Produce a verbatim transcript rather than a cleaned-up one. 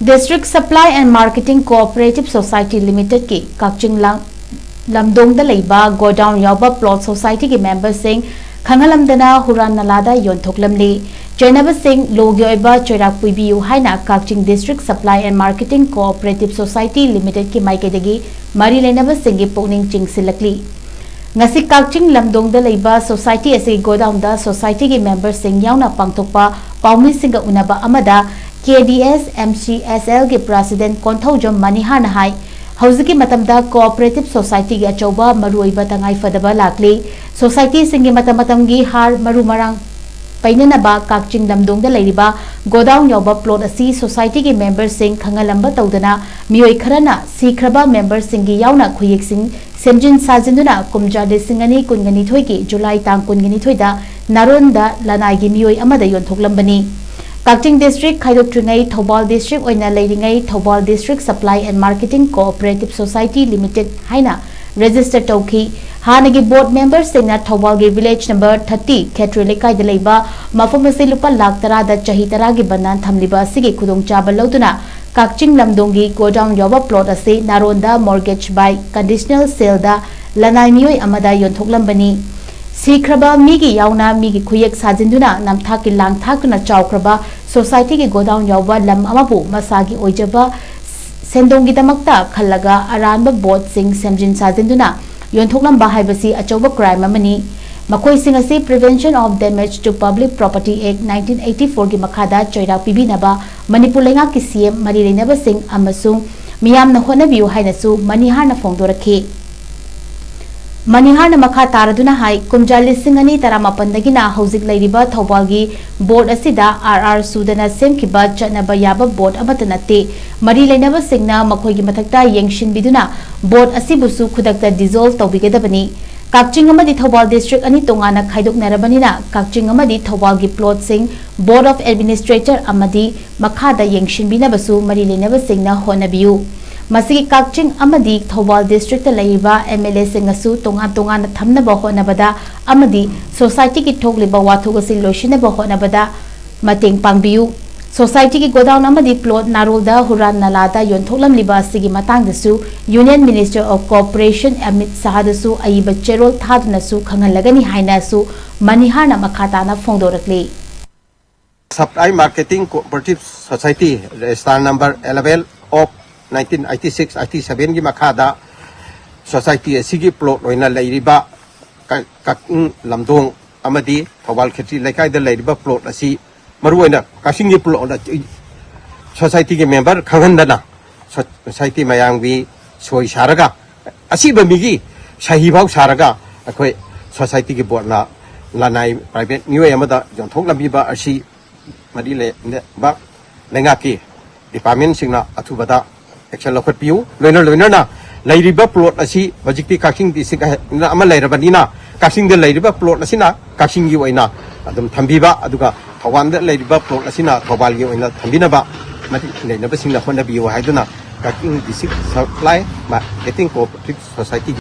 District Supply and Marketing Cooperative Society Limited ꯀꯤ ꯀꯛꯆꯤꯡ ꯂꯝ-, ꯂꯝꯗꯣꯡꯗ ꯂꯩꯕ godown ꯌꯥꯎꯕ plot society ꯒꯤ member ꯁꯤꯡ ꯈꯪꯍꯜꯂꯝꯗꯅ ꯍꯨꯔꯥꯟ ꯅꯂꯥꯗ ꯌꯣꯟꯊꯣꯛꯂꯝꯂꯤ꯫ ꯆꯩꯅꯕꯁꯤꯡ ꯂꯣꯒꯤ ꯑꯣꯏꯕ ꯆꯩꯔꯥꯛ ꯄꯤꯕꯤꯌꯨ ꯍꯥꯏꯅ ꯀꯛꯆꯤꯡ District Supply and Marketing Cooperative Society Limited ꯀꯤ ꯃꯥꯏꯀꯩꯗꯒꯤ ꯃꯔꯤ ꯂꯩꯅꯕꯁꯤꯡꯒꯤ ꯄꯨꯛꯅꯤꯡ ꯆꯤꯡꯁꯤꯜꯂꯛꯂꯤ꯫ ꯉꯁꯤ ꯀꯛꯆꯤꯡ ꯂꯝꯗꯣꯡꯗ ꯂꯩꯕ society ꯑꯁꯤꯒꯤ godown ꯗ society ꯒꯤ member ꯁꯤꯡ ꯌꯥꯎꯅ ꯄꯥꯡꯊꯣꯛꯄ ꯄꯥꯎꯃꯤꯁꯤꯡꯒ ꯎꯅꯕ ꯑꯃꯗ K D S M C S L ꯒꯤ president ꯀꯣꯟꯊꯧꯖꯝ ꯃꯅꯤꯍꯥꯔꯅ ꯍꯥꯏ, ꯍꯧꯖꯤꯛꯀꯤ ꯃꯇꯝꯗ cooperative society ꯒꯤ ꯑꯆꯧꯕ ꯃꯔꯨꯑꯣꯏꯕ ꯇꯉꯥꯏꯐꯗꯕ ꯂꯥꯛꯂꯤ꯫ Society ꯁꯤꯡꯒꯤ ꯃꯇꯝ ꯃꯇꯝꯒꯤ ꯍꯥꯔ ꯃꯔꯨ ꯃꯔꯥꯡ ꯄꯩꯅꯅꯕ ꯀꯛꯆꯤꯡ ꯂꯝꯗꯣꯡꯗ ꯂꯩꯔꯤꯕ godown ꯌꯥꯎꯕ plot ꯑꯁꯤ society ꯒꯤ member ꯁꯤꯡ ꯈꯪꯍꯜꯂꯝꯕ ꯇꯧꯗꯅ ꯃꯤꯑꯣꯏ ꯈꯔꯅ ꯁꯤꯈ꯭ꯔꯕ member ꯁꯤꯡꯒꯤ ꯌꯥꯎꯅ ꯈꯨꯌꯦꯛꯁꯤꯡ ꯁꯦꯝꯖꯤꯟ ꯁꯥꯖꯤꯟꯗꯨꯅ ꯀꯨꯝꯖꯥ ꯂꯤꯁꯤꯡ ꯑꯅꯤ ꯀꯨꯟꯒ ꯅꯤꯊꯣꯏꯒꯤ July ꯇꯥꯡ ꯀꯨꯟꯒ ꯅꯤꯊꯣꯏꯗ ꯅꯥꯔꯣꯟꯗ ꯂꯅꯥꯏꯒꯤ ꯃꯤꯑꯣꯏ ꯑꯃꯗ ꯌꯣꯟꯊꯣꯛꯂꯝꯕꯅꯤ꯫ ꯀꯛꯆꯤꯡ district ꯈꯥꯏꯗꯣꯛꯇ꯭ꯔꯤꯉꯩ ꯊꯧꯕꯥꯜ district ꯑꯣꯏꯅ ꯂꯩꯔꯤꯉꯩ Thoubal District Supply and Marketing Cooperative Society Limited ꯍꯥꯏꯅ register ꯇꯧꯈꯤ꯫ ꯍꯥꯟꯅꯒꯤ board member ꯁꯤꯡꯅ ꯊꯧꯕꯥꯜꯒꯤ village number thirty ꯈꯦꯇ꯭ꯔꯤ ꯂꯩꯀꯥꯏꯗ ꯂꯩꯕ ꯃꯐꯝ ꯑꯁꯤ ꯂꯨꯄꯥ ꯂꯥꯈ ꯇꯔꯥꯗ ꯆꯍꯤ ꯇꯔꯥꯒꯤ ꯕꯟꯗꯥꯟ ꯊꯝꯂꯤꯕ ꯑꯁꯤꯒꯤ ꯈꯨꯗꯣꯡꯆꯥꯕ ꯂꯧꯗꯨꯅ ꯀꯛꯆꯤꯡ ꯂꯝꯗꯣꯡꯒꯤ godown ꯌꯥꯎꯕ plot ꯑꯁꯤ ꯅꯥꯔꯣꯟꯗ mortgage by conditional sale ꯗ ꯂꯅꯥꯏ ꯃꯤꯑꯣꯏ ꯑꯃꯗ ꯌꯣꯟꯊꯣꯛꯂꯝꯕꯅꯤ꯫ ꯁꯤꯈ꯭ꯔꯕ ꯃꯤꯒꯤ ꯌꯥꯎꯅ ꯃꯤꯒꯤ ꯈꯨꯌꯦꯛ ꯁꯥꯖꯤꯟꯗꯨꯅ ꯅꯝꯊꯥꯛꯀꯤ ꯂꯥꯡ ꯊꯥꯛꯇꯨꯅ ꯆꯥꯎꯈ꯭ꯔꯕ society ꯒꯤ godown ꯌꯥꯎꯕ ꯂꯝ ꯑꯃꯕꯨ ꯃꯁꯥꯒꯤ ꯑꯣꯏꯖꯕ ꯁꯦꯟꯗꯣꯡꯒꯤꯗꯃꯛꯇ ꯈꯜꯂꯒ ꯑꯔꯥꯟꯕ board ꯁꯤꯡ ꯁꯦꯝꯖꯤꯟ ꯁꯥꯖꯤꯟꯗꯨꯅ ꯌꯣꯟꯊꯣꯛꯂꯝꯕ ꯍꯥꯏꯕꯁꯤ ꯑꯆꯧꯕ crime ꯑꯃꯅꯤ꯫ ꯃꯈꯣꯏꯁꯤꯡ ꯑꯁꯤ Prevention of Damage to Public Property Act nineteen eighty four ꯒꯤ ꯃꯈꯥꯗ ꯆꯩꯔꯥꯛ ꯄꯤꯕꯤꯅꯕ ꯃꯅꯤꯄꯨꯔ ꯂꯩꯉꯥꯛꯀꯤ C M, ꯃꯔꯤ ꯂꯩꯅꯕꯁꯤꯡ ꯑꯃꯁꯨꯡ ꯃꯤꯌꯥꯝꯅ ꯍꯣꯠꯅꯕꯤꯌꯨ ꯍꯥꯏꯅꯁꯨ ꯃꯅꯤꯍꯥꯔꯅ ꯐꯣꯡꯗꯣꯔꯛꯈꯤ꯫ ꯃꯅꯤꯍꯥꯔꯅ ꯃꯈꯥ ꯇꯥꯔꯗꯨꯅ ꯍꯥꯏ, ꯀꯨꯝꯖꯥ ꯂꯤꯁꯤꯡ ꯑꯅꯤ ꯇꯔꯥꯃꯥꯄꯟꯗꯒꯤꯅ ꯍꯧꯖꯤꯛ ꯂꯩꯔꯤꯕ ꯊꯧꯕꯥꯜꯒꯤ board ꯑꯁꯤꯗ R R ꯁꯨꯗꯅ ꯁꯦꯝꯈꯤꯕ ꯆꯠꯅꯕ ꯌꯥꯕ board ꯑꯃꯠꯇ ꯅꯠꯇꯦ꯫ ꯃꯔꯤ ꯂꯩꯅꯕꯁꯤꯡꯅ ꯃꯈꯣꯏꯒꯤ ꯃꯊꯛꯇ ꯌꯦꯡꯁꯤꯟꯕꯤꯗꯨꯅ board ꯑꯁꯤꯕꯨꯁꯨ ꯈꯨꯗꯛꯇ dissolve ꯇꯧꯕꯤꯒꯗꯕꯅꯤ꯫ ꯀꯛꯆꯤꯡ ꯑꯃꯗꯤ ꯊꯧꯕꯥꯜ district ꯑꯅꯤ ꯇꯣꯉꯥꯟꯅ ꯈꯥꯏꯗꯣꯛꯅꯔꯕꯅꯤꯅ ꯀꯛꯆꯤꯡ ꯑꯃꯗꯤ ꯊꯧꯕꯥꯜꯒꯤ plot ꯁꯤꯡ Board of Administrator ꯑꯃꯗꯤ ꯃꯈꯥꯗ ꯌꯦꯡꯁꯤꯟꯕꯤꯅꯕꯁꯨ ꯃꯔꯤ ꯂꯩꯅꯕꯁꯤꯡꯅ ꯍꯣꯠꯅꯕꯤꯌꯨ꯫ ꯃꯁꯤꯒꯤ ꯀꯛꯆꯤꯡ ꯑꯃꯗꯤ ꯊꯧꯕꯥꯜ district ꯇ ꯂꯩꯔꯤꯕ M L A ꯁꯤꯡꯅꯁꯨ ꯇꯣꯉꯥꯟ ꯇꯣꯉꯥꯟꯅ ꯊꯝꯅꯕ ꯍꯣꯠꯅꯕꯗ ꯑꯃꯗꯤ society ꯒꯤ ꯊꯣꯛꯂꯤꯕ ꯋꯥꯊꯣꯛ ꯑꯁꯤ ꯂꯣꯏꯁꯤꯟꯅꯕ ꯍꯣꯠꯅꯕꯗ ꯃꯇꯦꯡ ꯄꯥꯡꯕꯤꯌꯨ꯫ ꯁꯣꯁꯥꯏꯇꯤꯒꯤ ꯒꯣꯗꯥꯎꯟ ꯑꯃꯗꯤ ꯄ꯭ꯂꯣꯠ ꯅꯥꯔꯣꯜꯗ ꯍꯨꯔꯥꯟ ꯅꯂꯥꯗ ꯌꯣꯟꯊꯣꯛꯂꯝꯂꯤꯕ ꯑꯁꯤꯒꯤ ꯃꯇꯥꯡꯗꯁꯨ union minister of cooperation Amit ꯁꯥꯍꯗꯁꯨ ꯑꯏꯕ ꯆꯦꯔꯣꯜ ꯊꯥꯗꯨꯅꯁꯨ ꯈꯪꯍꯜꯂꯒꯅꯤ ꯍꯥꯏꯅꯁꯨ ꯃꯅꯤꯍꯥꯔꯅ ꯃꯈꯥ ꯇꯥꯅ ꯐꯣꯡꯗꯣꯔꯛꯂꯤ꯫ Supply Marketing Cooperative Society, register number eleven of nineteen eighty six eighty seven ꯒꯤ ꯃꯈꯥꯗ ꯁꯣꯁꯥꯏꯇꯤ ꯑꯁꯤꯒꯤ ꯄ꯭ꯂꯣꯠ ꯑꯣꯏꯅ ꯂꯩꯔꯤꯕ ꯀ- ꯀꯛꯆꯤꯡ ꯂꯝꯗꯣꯡ ꯑꯃꯗꯤ ꯊꯧꯕꯥꯜ ꯈꯦꯇ꯭ꯔꯤ ꯂꯩꯀꯥꯏꯗ ꯂꯩꯔꯤꯕ ꯄ꯭ꯂꯣꯠ ꯑꯁꯤ ꯃꯔꯨꯑꯣꯏꯅ ꯀꯛꯆꯤꯡꯒꯤ ꯄ꯭ꯂꯣꯠ ꯁꯣꯁꯥꯏꯇꯤꯒꯤ ꯃꯦꯝꯕꯔ ꯈꯪꯍꯟꯗꯅ ꯁꯣ- ꯁꯣꯁꯥꯏꯇꯤ ꯃꯌꯥꯝꯒꯤ ꯁꯣꯏ ꯁꯥꯔꯒ ꯑꯁꯤꯕ ꯃꯤꯒꯤ ꯁꯍꯤꯐꯥꯎ ꯁꯥꯔꯒ ꯑꯩꯈꯣꯏ ꯁꯣꯁꯥꯏꯇꯤꯒꯤ ꯕꯣꯔꯗꯅ ꯂꯅꯥꯏ ꯄ꯭ꯔꯥꯏꯚꯦꯠ ꯃꯤꯑꯣꯏ ꯑꯃꯗ ꯌꯣꯟꯊꯣꯛꯂꯝꯕꯤꯕ ꯑꯁꯤ ꯃꯔꯤ ꯂꯩꯅꯕ ꯂꯩꯉꯥꯛꯀꯤ ꯗꯤꯄꯥꯔꯠꯃꯦꯟꯁꯤꯡꯅ ꯑꯊꯨꯕꯗ ꯑꯦꯛꯁꯟ ꯂꯧꯈꯠꯄꯤꯌꯨ꯫ ꯂꯣꯏꯅ ꯂꯣꯏꯅꯅ ꯂꯩꯔꯤꯕ ꯄ꯭ꯂꯣꯠ ꯑꯁꯤ ꯍꯧꯖꯤꯛꯇꯤ ꯀꯛꯆꯤꯡ ꯗꯤꯁꯇ꯭ꯔꯤꯛ ꯍꯥꯏꯅ ꯑꯃ ꯂꯩꯔꯕꯅꯤꯅ ꯀꯛꯆꯤꯡꯗ ꯂꯩꯔꯤꯕ ꯄ꯭ꯂꯣꯠ ꯑꯁꯤꯅ ꯀꯛꯆꯤꯡꯒꯤ ꯑꯣꯏꯅ ꯑꯗꯨꯝ ꯊꯝꯕꯤꯕ, ꯑꯗꯨꯒ ꯊꯧꯕꯥꯜꯗ ꯂꯩꯔꯤꯕ ꯄ꯭ꯂꯣꯠ ꯑꯁꯤꯅ ꯊꯧꯕꯥꯜꯒꯤ ꯑꯣꯏꯅ ꯊꯝꯕꯤꯅꯕ ꯃꯔꯤ ꯂꯩꯅꯕꯁꯤꯡꯅ ꯍꯣꯠꯅꯕꯤꯌꯨ ꯍꯥꯏꯗꯨꯅ ꯀꯛꯆꯤꯡ ꯗꯤꯁꯇ꯭ꯔꯤꯛ ꯁꯄ꯭ꯂꯥꯏ ꯃꯥꯔꯀꯦꯇꯤꯡ ꯀꯣꯑꯣꯄꯔꯦꯇꯤꯚ ꯁꯣꯁꯥꯏꯇꯤꯒꯤ